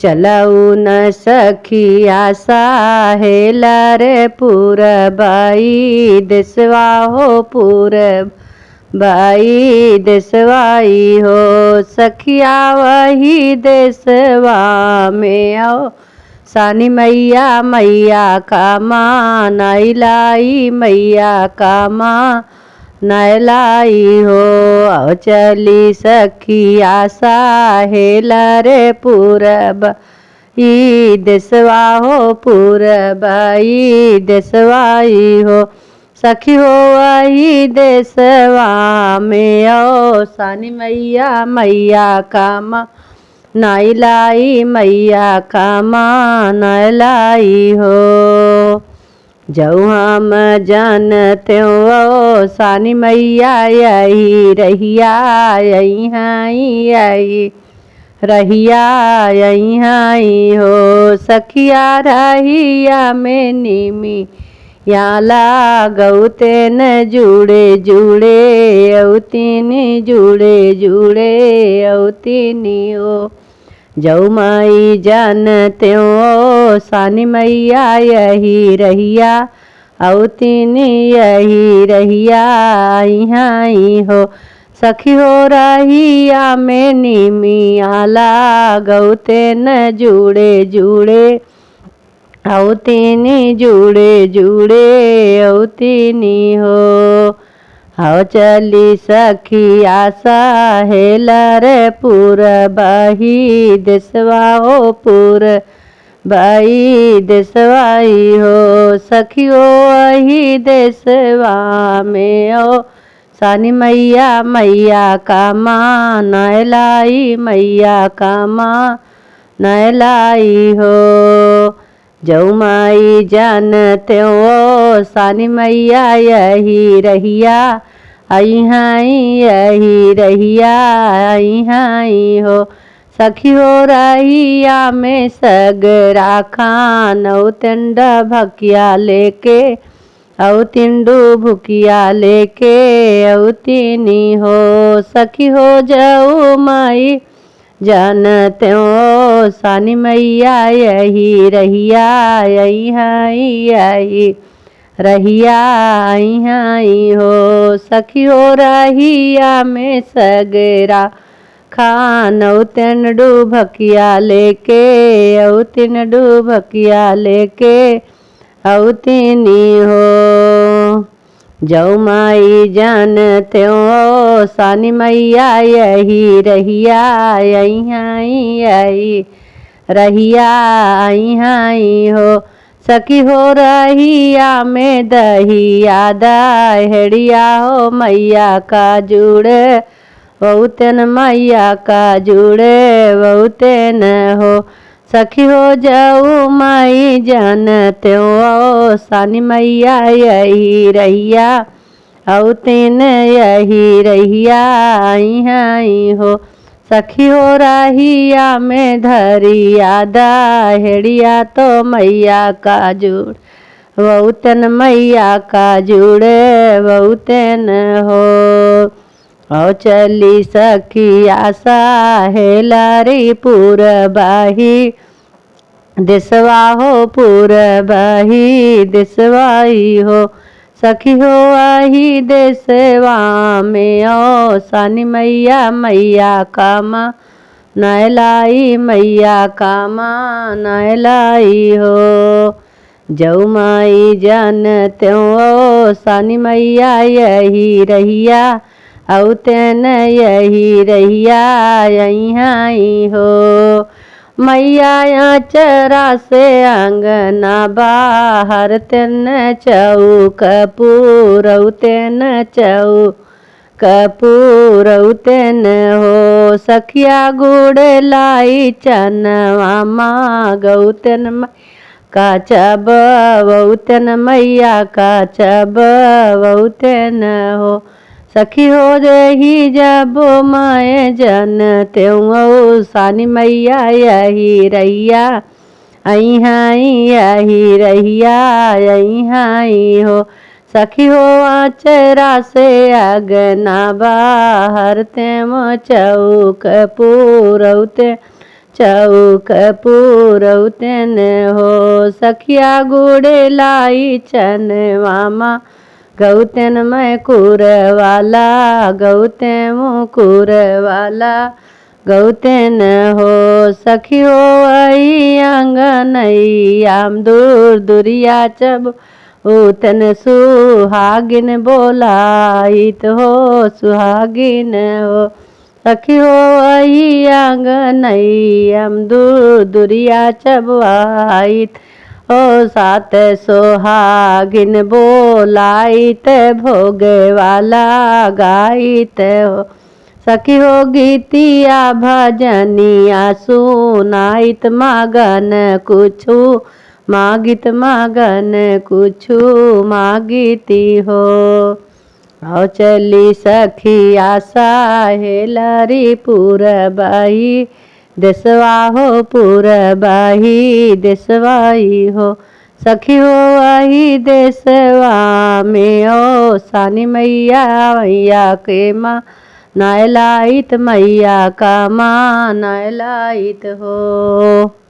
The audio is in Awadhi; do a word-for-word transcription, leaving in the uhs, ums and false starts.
चलउ न सखिया साहेला रे पूरब, ई देसवा हो पूरब, ई देसवा ई हो। सखिया वही देसवा में अवसानी मइया, मइया का मानइ लाई, मइया का मानइ लाई हो। अउ चली सखिया साहेला रे पूरब, ई देसवा हो पूरब, ई देसवा ई हो। सखी हो वही देसवा में अवसानी मइया, मइया का मानइ लाई, मइया का मानइ लाई हो। जउ हम जनतेउ अवसानी मइया यही रहिया अइहइँ, यही रहिया अइहइँ हो। सखिया रहिया में निमिया लागउ तेन जुड़े जुड़े अउतिन, जुड़े जुड़े अउतिन हो। जउ माई जनतेउ अवसानी मइया यही रहिया अउतिन, यही रहिया अइहइँ हो। सखी हो रहिया में निमिया लागउ तेन जुड़े जुड़े अउतिन, जुड़े जुड़े अउतिन हो। अउ चली सखिया साहेला रे पूरब, ई देसवा हो पूरब, ई देसवा ई हो। सखी हो वही देसवा में अवसानी मइया, मइया का मानइ लाई, मइया का मानइ लाई हो। जउ माई जनतेउ अवसानी मइया यही रहिया अइहइँ, यही रहिया अइहइँ हो। सखी हो रहिया में सगरा खान अउतिन डुभकिया लेके अउतिन डुभकिया लेके अउतिन हो। सखी हो जउ माई जनतेउ अवसानी मइया यही रहिया अइहइँ, यही रहिया अइहइँ हो। सखी हो रहिया में सगरा खान अउतिन डुभकिया लेके अउतिन डुभकिया लेके अउतिन हो। जउ माई जनतेउ अवसानी मइया यही रहिया अइहइँ, यही रहिया अइहइँ हो। सखी हो रहिया में दहिया दहेड़िया हो मइया का जुड़े अउतिन, मइया का जुड़े अउतिन हो। सखी हो जउ माई जनतेउ अवसानी मइया यही रहिया अउतिन, यही रहिया अइहइँ हो। सखी हो रहिया में धरिया दहेड़िया तउ मइया का जुड़े अउतिन, मइया का जुड़े अउतिन हो। अउ चली सखिया साहेला रे पूरब, ई देसवा हो पूरब, ई देसवा ई हो। सखी हो वही देसवा में अवसानी मइया, मइया का मानइ लाई, मइया का मानइ लाई हो। जउ माई जनतेउ अवसानी मइया यही रहिया अउतिन, यही रहिया अइहइँ हो। मइया अचरा से अँगना बहारतिन चउक पुरउतिन, चउक पुरउतिन हो। सखिया गुड़ लाई चनवा मागउतिन मइया का चबउतिन, मइया का चबउतिन हो। सखी हो देही जब माई जनतेउ अवसानी मइया यही रहिया अइहइँ, यही रहिया अइहइँ हो। सखी हो अचरा से अँगना बहारतेम चउक पुरउतिन चौक पुरौतेन हो। सखिया गुड़े लाई चनवा मा गौतेन मैं कुरवाला, गौते मुकुरवाला, गौतेन हो। सखी हो वही अंगनैया म दूर दुरिया चब उतन सुहागिन बोलाइत हो, सुहागिन हो। सखी हो वही अंगनैया म दूर दुरिया चबवाइत हो, सात सोहागिन बोलाइत भोगवा लगाइत हो। सखी हो गीतिया भजनिया सुनाइत मगन कुछु मागित, मगन कुछु मागिती हो। आओ चली सखिया सहेलरी पुरबही देसवा हो, पुरबही देसवाई हो। सखी हो वही देसवा में ओ सानी मैया मैया के माँ नाय लाइत, मैया का माँ नाय लाइत हो।